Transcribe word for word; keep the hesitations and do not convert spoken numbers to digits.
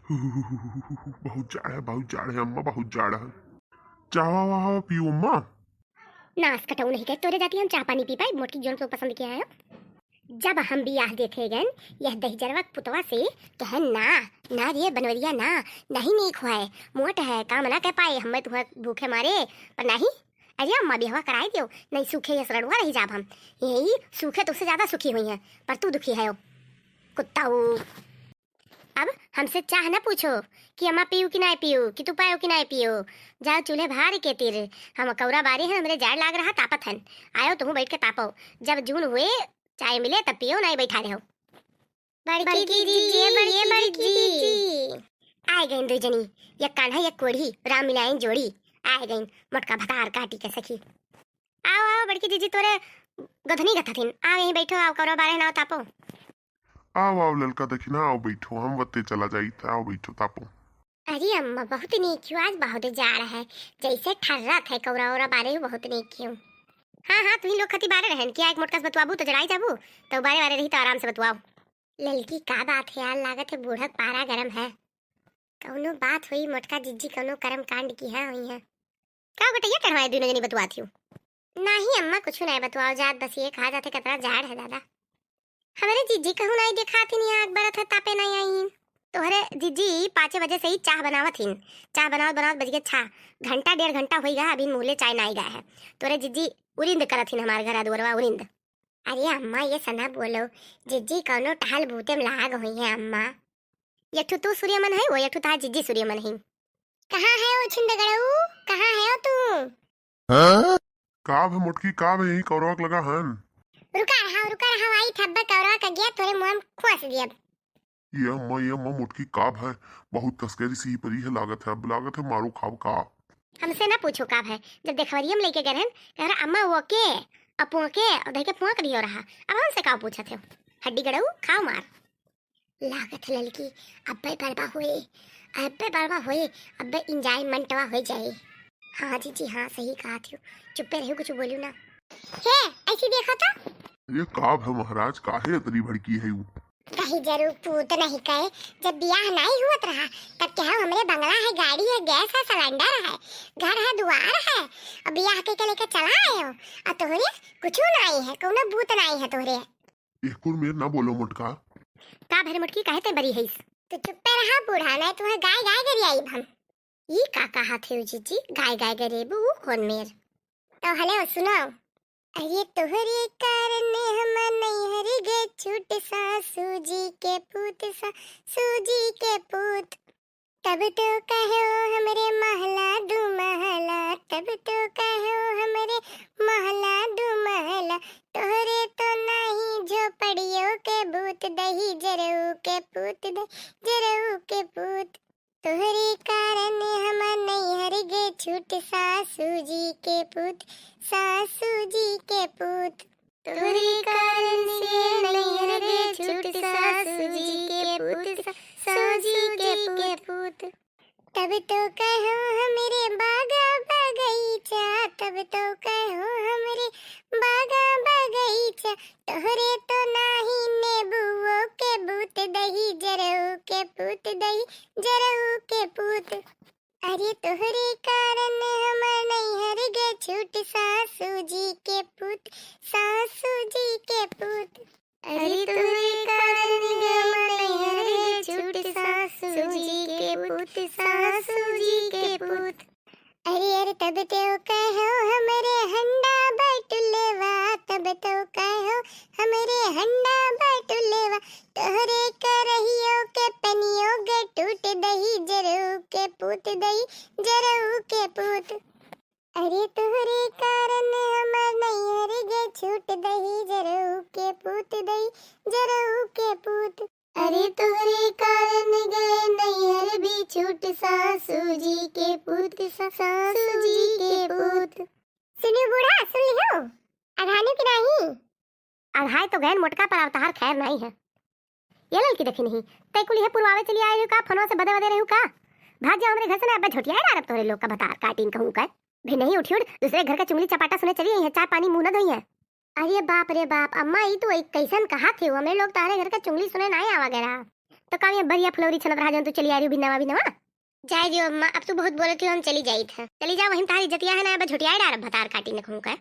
बहुत जाड़ है, बहुत जाड़ है अम्मा, बहुत जाड़ है। चाह वाह वाह पीऊ अम्मा। नास कटऊ नहीं कहे, तोरे जाति हम चाह पानी पी पाई, मोटकी जौन तो पसंद किया है। जब हम बियाह देखे गन, यह दहिजरवा के पुतवा से कहे ना, ना रे बनवरिया ना, नहीं नीक होए, मोट है, काम ना कर पाए, हमें तुम्हें भूखे मारे, पर नहीं, अरे अम्मा बियाह कराए दियो, नहीं सूखे यस रड़ुआ रही जाब हम, यही सूखे तुझसे ज्यादा सुखी हुई हैं, पर तू दुखी है। कुत्ता वो। अब हमसे चाह न पूछो कि अम्मा पीऊ कि नाय पीऊ, कि तू पायो कि नाय पियो। जाओ चूल्हे भार के तिर, हम कौरा बारे हैं, हमरे जाड़ लाग रहा, तापत हन। आयो तुहूँ बैठ के तापो, जब जून हुए चाय मिले तब पियो, नाय बैठा रहो। बड़की बड़की जीजी, जीजी, ये बड़की ये बड़की जीजी। जीजी। आए गईन दो जनी, एक कान्हा एक कोढ़ी, राम मिलाइन जोड़ी। आए गईन मोटका भतार काटी के सखी। आओ आओ बड़की जीजी, तोरे गधनी गथथिन, आओ यहीं बैठो, आओ कौरा बारे नाव तापो। आओ आओ ललका दखिना, आओ बैठो, हम वत्ते चला जाइत, आओ बैठो तापो। अरे अम्मा बहुत नीक क्यों, आज बहुत जाड़ है, जैसे ठर्रत है कौरा ओरा बारे हूँ बहुत नीक क्यों। हाँ हाँ तुही लोग खती बारे रहन, क्या एक मोटका से बतुआबू तो जड़ाई जाबू, तो बारे बारे रही तो आराम से बतुआओ। ललकी का बात है यार, लागत है बूढ़क पारा गरम है। कौनो बात हुई मोटका जिज्जी, कौनो कर्म कांड की है हुई है। का गटैया टढ़वाए दुनो जनी बतुआत हियो? नाही अम्मा कुछ नहीं बतुआओ जात, बस ये कहा जाते कतरा जाड़ है दादा। हमरे जिज्जी कहूँ नहीं देखात ही नहीं आग बरत है तापे नहीं आई। तोहरे जिज्जी पाँचे बजे से ही चाह बनावत हिन, चाह बनावत बनावत बज गए छा, घंटा डेढ़ घंटा होई गया अभी मुहले चाय नहीं गया है। तोहरे जिज्जी उरिंद करत हिन हमार घर दुअरवा उरिंद। अरे अम्मा ये सना बोलो, जिज्जी कौनो टहल बूते में लाग हुई है अम्मा। यठू तू सूर्यमन है वो यठू तार जिज्जी सूर्यमन है। कहाँ है वो छिंदगड़ऊ, कहाँ है वो तू? हाँ? काब है मोटकी, काब है यही कौरवा के लगा हन? रुका रहा, रुका रहा, आई थब्बा कौरवा का गया तोरे मुंह में खोस दिया। ये अम्मा, ये अम्मा मोटकी काब है, बहुत कसकेरी सी परी है लागत है, अब लागत है मारो खाब का। हमसे ना पूछो काब है, जब देखवरिया में लेके गए रहन, कह रहा अम्मा वो के, अपो के, और धई के पोंक दियो रहा, अब हमसे का पूछत है? हड्डी गड़ऊ खाओ मार। लागत है ललकी, अब्बे बड़वा होए, अब्बे बड़वा होए, अब्बे enjoymentवा हो जाए। हाँ जीजी, हाँ, सही कहा थियो। चुप्पे रहो, कुछ बोलू ना। हे, ऐसी देखा तो। ये काब है महाराज, काहे इतनी भड़की है वो? कहीं जरूर पूत नहीं कहे, जब बियाह नहीं हुआ रहा, तब क्या हमरे बंगला है, गाड़ी है, गैस है, सिलेंडर है, घर है, दुआर है, और बियाह के, के लेके चला आए हो, और तोहरे कुछ नहीं है, कौनो बूत नहीं है तोहरे। एक कुर मेर ना बोलो मोटका। का भर मोटकी काहे ते बरी हईस? तू चुप्पे रहा बूढ़ा, नहीं तुम्हें गाय गाय गरियाई हम। ई का कहा थे जीजी, गाय गाय गरेबू कौन मेर? तो हले सुनो। अरे तोहरे कारण हम नैहर गए छूट सासू जी के पूत, सासू जी के पूत। तब तो कहो हमरे महला दू महला, तब तो कहो हमरे महला दू महला, तोहरे तो नाही झोपड़ियों के भूत, दही जरऊ के पूत, दही जरऊ के पूत। तोहरे कारण हम नैहर गे छूट, सासू जी के पूत, सासू जी के पूत। तोहरे कारण से नैहर गे छूट, सासू जी के पूत, सासू जी के पूत। तब तो कहो हमरे बागा बगीचा, तब तो कहो हमरे बागा बगीचा, तोहरे तो नाही नेबुओ के बूत, दही जरऊ के पूत, दही जरऊ के पूत। अरे तोहरे कारण हमर नैहर गे छूट, सासू जी के पूत, सासू जी के पूत। अरे तोहरे कारण गे हमर नैहर गे छूट, सासू जी के पूत, सासू जी के पूत। अरे अरे तब तो कहो हमरे हंडा बैठुलेवा, तब तो कहो हमरे हंडा बैठुलेवा, तोहरे करहियो के पनियो गे टूट, दही जरऊ के पूत, दही जरऊ के पूत। अरे तोहरे कारण हमर नैहर गे छूट, दही जरऊ के पूत, दही जरऊ के पूत। अरे तोहरे कारण गए नैहर भी छूट, सासू जी के पूत, सासू जी के पूत। सुनियो बूढ़ा, सुन लियो, अघानियो कि नाही? अघाय तो गैन मोटका, पर अब तहार खैर नाही है। ये ललकी देखी नहीं, तै कुल इहे पुरवावे चली आए रहू का? फोनवा से बदे बदे रहू का? भाग जाओ हमरे घर से ना, अब्बे झोटिया है डारब तोहरे लोग का भतार काटिन कहूँ का। भी नहीं उठी उठ, दूसरे घर का चुंगली चपाटा सुने चली आई है, चाय पानी मुँह न धोई है। अरे बाप रे बाप, अम्मा ई तू एक कैसन कहा थे, हमरे लोग तहरे घर का चुंगली सुने नाही आवा गया। तो का ये बढ़िया फुलौरी छनत रहा जौन तू चली आ रही हो बिनवा बिनवा? जाए दियो अम्मा, अब तू बहुत बोलत हो, हम चली जाइत है। चली जाओ, वहीं तारी जतिया है ना, अब झुटियाए डार भतार काटी न कहूँ का।